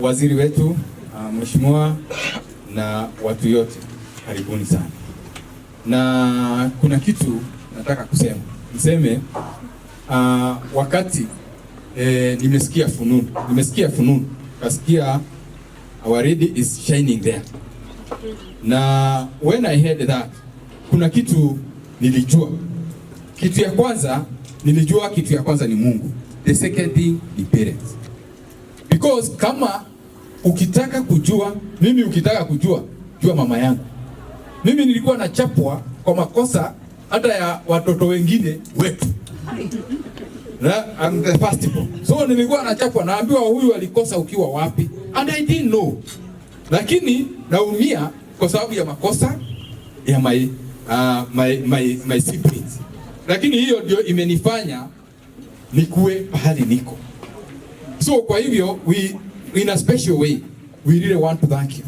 Waziri wetu mheshimiwa na watu yote, karibuni sana. Na kuna kitu nataka kusema, niseme wakati nimesikia fununu, kasikia our lady is shining there, na when I heard that, kuna kitu nilijua. Kitu ya kwanza nilijua, kitu ya kwanza ni Mungu, the second thing ni parents, because kama ukitaka kujua mimi, ukitaka kujua, jua mama yangu. Mimi nilikuwa nachapwa kwa makosa hata ya watoto wengine wetu. Na I'm the first born. So nilikuwa nachapwa, naambiwa huyu alikosa ukiwa wapi, and I didn't know, lakini naumia kwa sababu ya makosa ya my siblings, lakini hiyo ndio imenifanya nikuwe pahali niko. So kwa hivyo we in a special way we really want to thank you.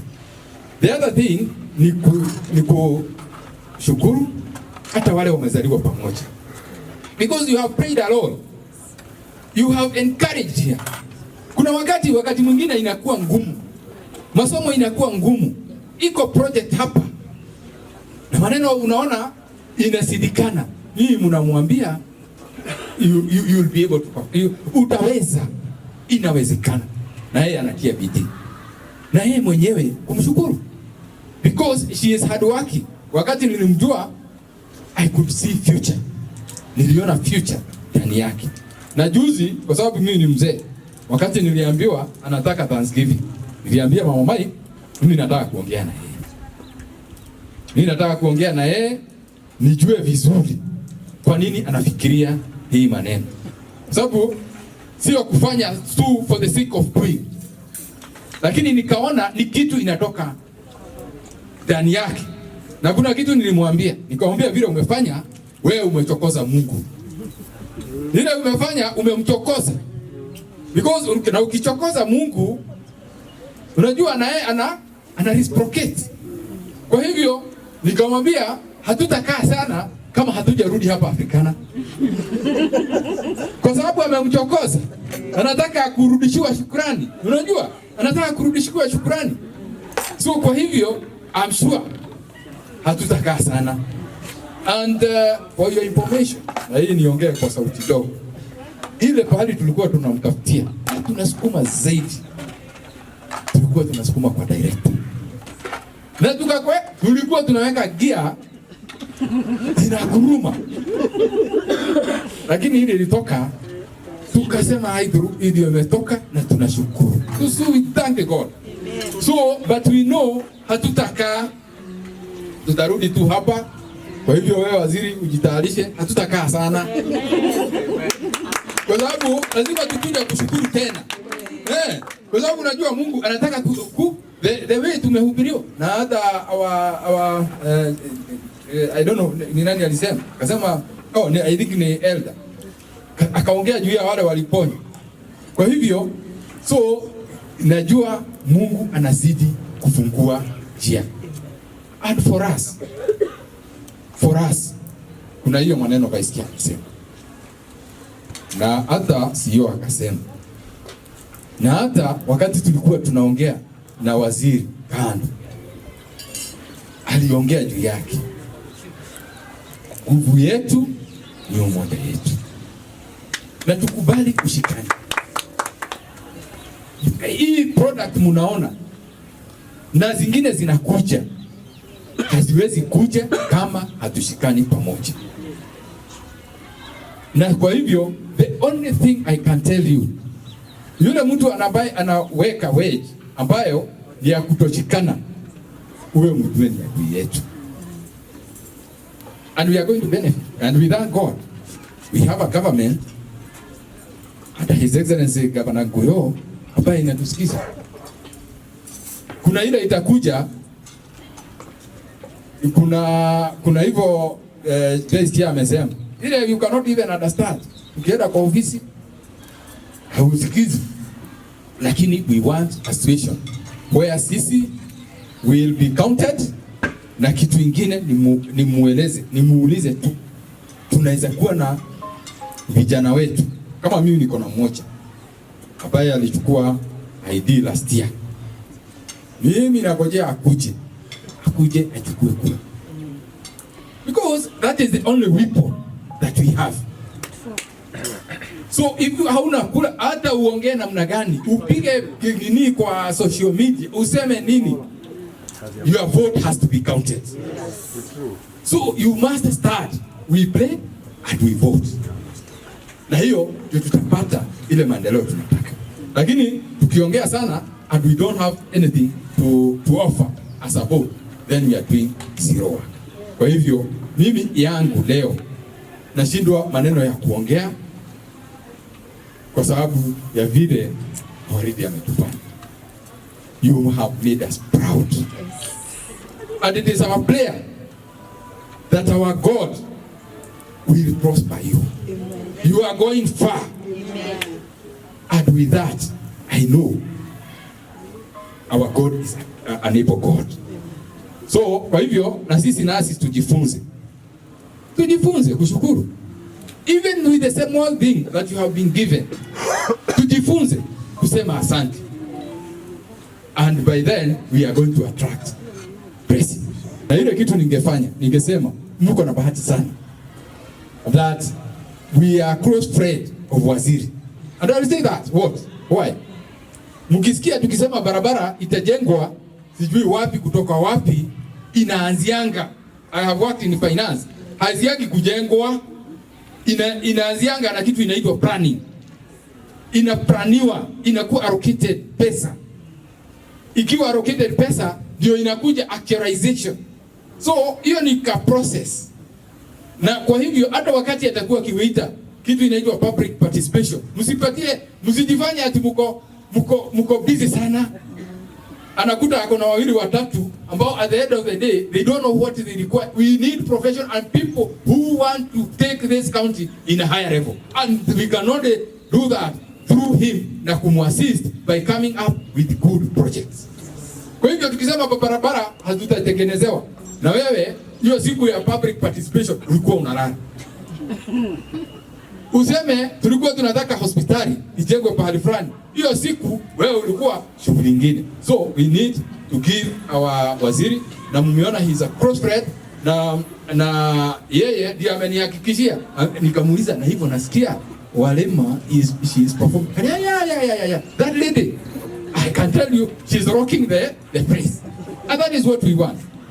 The other thing ni kushukuru hata wale wamezaliwa pamoja, because you have played a role, you have encouraged here. Kuna wakati mwingine inakuwa ngumu, masomo inakuwa ngumu, iko project hapa na maneno unaona inasidikana, nyinyi mnamwambia you will be able to you, utaweza, inawezekana, na yeye anatia bidii na yeye mwenyewe kumshukuru because she is hard working. Wakati nilimjua I could see future, niliona future ndani yake. Na juzi, kwa sababu mimi ni mzee, wakati niliambiwa anataka Thanksgiving, niliambia mama Mike, mimi nataka kuongea na yeye, mimi nataka kuongea na yeye nijue vizuri kwa nini anafikiria hii maneno, kwa sababu sio kufanya tu for the sake of doing, lakini nikaona ni kitu inatoka ndani yake, na kuna kitu nilimwambia, nikamwambia vile umefanya wewe umechokoza Mungu, vile umefanya umemchokoza, because na ukichokoza Mungu unajua naye ana reciprocate. Kwa hivyo nikamwambia hatutakaa sana kama hatujarudi hapa Afrikana, kwa sababu amemchokoza, anataka kurudishiwa shukrani. Unajua, anataka kurudishiwa shukrani. So kwa hivyo I'm sure hatutakaa sana. And for your information, na hii niongee kwa sauti dogo, ile pahali tulikuwa tunamtafutia tunasukuma zaidi, tulikuwa tunasukuma kwa director na tulikuwa tunaweka gia inaguruma, lakini ile ilitoka, tukasema haidhuru, ndio imetoka na tunashukuru. So we thank God. So but we know hatutakaa, tutarudi tu hapa. Kwa hivyo wewe waziri ujitayarishe, hatutakaa sana kwa sababu lazima tukuje kushukuru tena kwa sababu unajua Mungu anataka the way tumehubiriwa na hata our I don't know ni nani alisema, akasema oh, I think ni elder akaongea juu ya wale waliponywa. Kwa hivyo so najua Mungu anazidi kufungua njia and for us kuna hiyo maneno kaisikia akisema na hata CEO akasema, na hata wakati tulikuwa tunaongea na waziri kando, aliongea juu yake. Nguvu yetu ni umoja yetu, na tukubali kushikana. Hii product munaona na zingine zinakuja, haziwezi kuja kama hatushikani pamoja. Na kwa hivyo the only thing I can tell you, yule mtu ambaye anaweka wage ambayo ni ya kutoshikana, uwe mjue ni adui yetu, and we are going to benefit and we thank God we have a government hata His Excellency Governor Guyo ambaye inatusikiza. Kuna ile itakuja, kuna hivyo Grace amesema ile you cannot even understand. Ukienda kwa ofisi hausikizi, lakini we want a situation where sisi will be counted, na kitu ingine ni mueleze ni muulize tu, tunaweza kuwa na vijana wetu kama mimi niko na mmoja ambaye alichukua ID last year. Mimi nangojea akuje achukue kura, because that is the only weapon that we have. So if you hauna kura, hata uongee namna gani, upige nini kwa social media, useme nini, your vote has to be counted. So you must start. We pray and we vote. Na hiyo ndio tutapata ile maendeleo tunataka. Lakini tukiongea sana and we don't have anything to offer as a vote, then we are doing zero work. Kwa hivyo mimi yangu leo nashindwa maneno ya kuongea kwa sababu ya vile Waridi ametufanya. You have made us proud. And it is our prayer that our God will prosper you. You are going far. And with that, I know our God is an able God. So, kwa hivyo na sisi nasi tujifunze. Tujifunze kushukuru. Even with the small thing that you have been given. Tujifunze kusema asante. And by then we are going to attract blessing. Na ile kitu ningefanya, ningesema mko na bahati sana that we are close friend of waziri. And I will say that what? Why? Mkisikia tukisema barabara itajengwa sijui wapi kutoka wapi, inaanzianga. I have worked in finance. Haziangi kujengwa, inaanzianga na kitu inaitwa planning. Inaplaniwa, inakuwa allocated pesa. Ikiwa allocated pesa ndio inakuja actualization. So hiyo ni ka process. Na kwa hivyo hata wakati atakuwa akiwaita kitu inaitwa public participation, msipatie, msijifanye ati mko busy sana. Anakuta ako na wawili watatu ambao at the end of the day they don't know what they require. We need professional and people who want to take this county in a higher level, and we can only do that through him na kumuassist by coming up with good projects. Kwa hivyo tukisema barabara hazitatengenezewa, na wewe hiyo siku ya public participation ulikuwa unalala. Useme tulikuwa tunataka hospitali ijengwe pahali fulani, hiyo siku wewe ulikuwa shughuli nyingine. So we need to give our waziri, na mmeona he is a close friend, na yeye ndiye amenihakikishia. Nikamuuliza, na hivyo nasikia Walema is she is performing. Yeah. That lady, I can tell you she's rocking the place. And that is what we want.